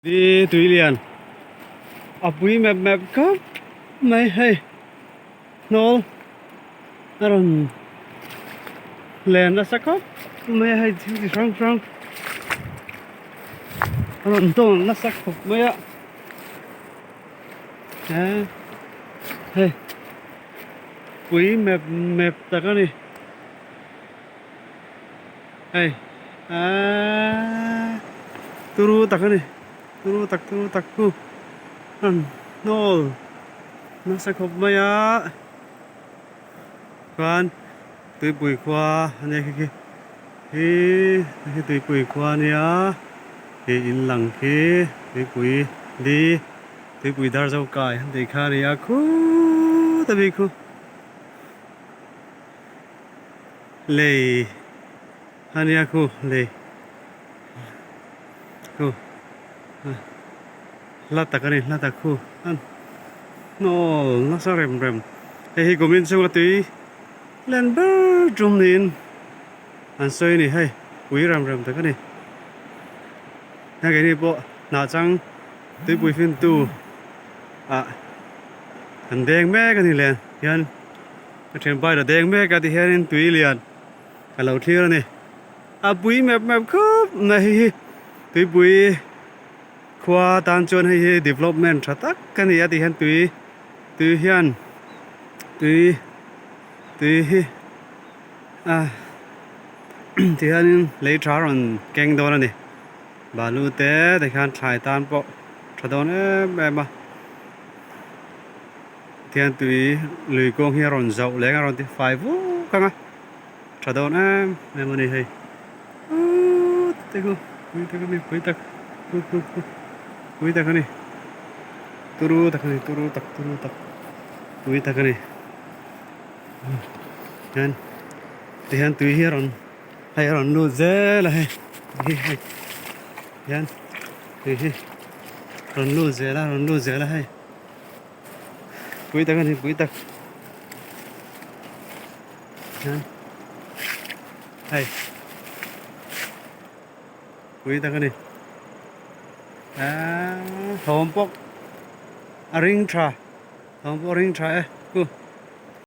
Di tui lian a pui mep mep khawp mai hei hnawl a rawn len nasa khawp mai a hei thil chi hrang hrang a rawn tawn nasa khawp mai a he hei pui mep mep tak a ni hei aaa turu tak a ni turu tak turu tak chu an hnawl nasa khawp mai a chuan tuipui khua a nia khi khi hi khi tuipui khua a nia tih in lang khi tuipui di tuipui dar zo kai an tih kha a ni a khut a bik khu. Lei a nia khu lei khu hla tak a ni hla tak khu a hnawl nasa rem rem hei hi kumin chhunga tui len ber tum niin an sawi a ni hei pui rem rem tak a ni heng keini pawh hnah chang tuipui fintu ah an deng mek a ni len hian. Ka thian pai la deng mek a ti hianin tui lian ka lo thlir a ni. A pui mep mep khawp mai hei hi tuipui khua tan chuan hei hi development tha tak a ni a ti hian tui tui hian tui tui hi a ti hianin lei tha rawn keng dawn a ni. Balu te tikhian thlai tan pawh tha dawn em em a. Tihian tui lui kawng hi a rawn zauh leng a rawn ti fai vuk ang a tha dawn em em a ni hei uuu te khu pui tak a ni pui tak khu khu khu pui tak a ni turu tak a ni turu tak turu tak pui tak a ni hian tihian tui hi a rawn hei a rawn lut zel a hei hi hei hian tui hi rawn lut zel a rawn lut zel a hei. Pui tak a ni pui tak hian hei pui tak a ni aaa thawm pawh a ring tha thawm pawh a ring tha e khu.